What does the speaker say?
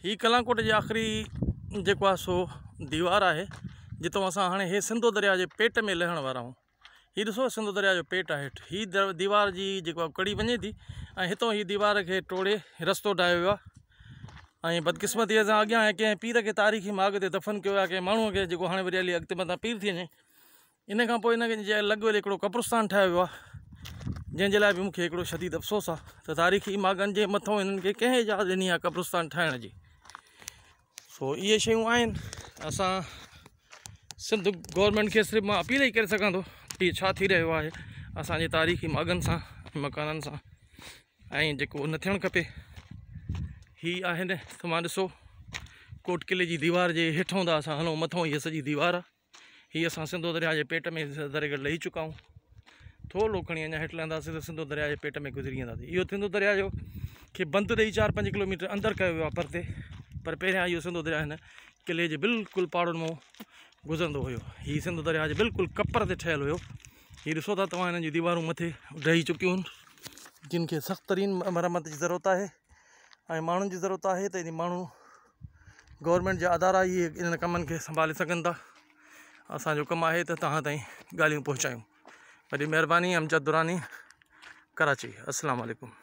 هي ڪلانڪوٽ جي آخري جيڪو آهي سو ديوار آهي جتان اسان هاڻي هي سنڌو درياء جي پيٽ ۾ لهڻ وارا آهيون. هي ڏسو سنڌو درياء جو پيٽ آهي هيٺ هي ديوار جي جيڪو آهي ڪڙي وڃي ٿي ۽ هتان هي ديوار کي ٽوڙي رستو ٺاهيو ويو آهي ۽ بدقسمتي سان اڳيان ڪنهن پير کي تاريخي ماڳ تي دفن ڪيو ويو آهي ڪنهن ماڻهوء کي جيڪو هاڻي وري هلي اڳتي مٿان پير ٿي وڃي ان کان پوء ان جي لڳ وري هڪڙو قبرستان ٺاهيو ويو آهي جنهن جي لاء به مونکي هڪڙو شديد افسوس آهي ته تاريخي ماڳن جي مٿو هنن کي ڪنهن اجازت ڏني آهي قبرستان ٺاهڻ جي. سو اهي شيون آهن اسان سنڌ گورنمينٽ کي صرف مان اپيل ئي ڪري سگهان ٿو ته هي ڇا ٿي رهيو آهي اسانجي تاريخي ماڳن سان مڪانن سان ۽ جيڪو نه ٿيڻ کپي هي آهن توهان ڏسو ڪوٽ قلعي جي ديوار جي هيٺون ٿا اسان هلون مٿون هي سڄي ديوار آهي. هي اسان سنڌو درياء جي پيٽ ۾ دريگڙ لهي چڪا آهيون. ٿورڙو کڻي اڃا هيٺ لهنداسين ته سنڌو درياء جي پيٽ ۾ گذري وينداسين. اهو سنڌو درياء جو کي بند ڏئي 4-5 ڪلوميٽر اندر ڪيو ويو آهي پرتي، پر پهريان اهو سنڌو درياء هن قلعي جي بلڪل پاڙن مان گذرندو هيو. هي سنڌو درياء جي بلڪل ڪپر تي ٺهيل هيو. هي ڏسو ٿا توهان هنن جون ديوارون مٿي ڊهي چڪيون آهن، جن کي سخت ترين مرمت جي ضرورت آهي ۽ ماڻهن جي ضرورت آهي ته انهي ماڻهو گورنمينٽ جا ادارا ئي انهن ڪمن کي سنڀالي سگهن ٿا. اسان جو ڪم آهي ته توهان تائين ڳالهيون پهچايون. وڏي مهرباني. امجد دراني، ڪراچي. السلام عليڪم.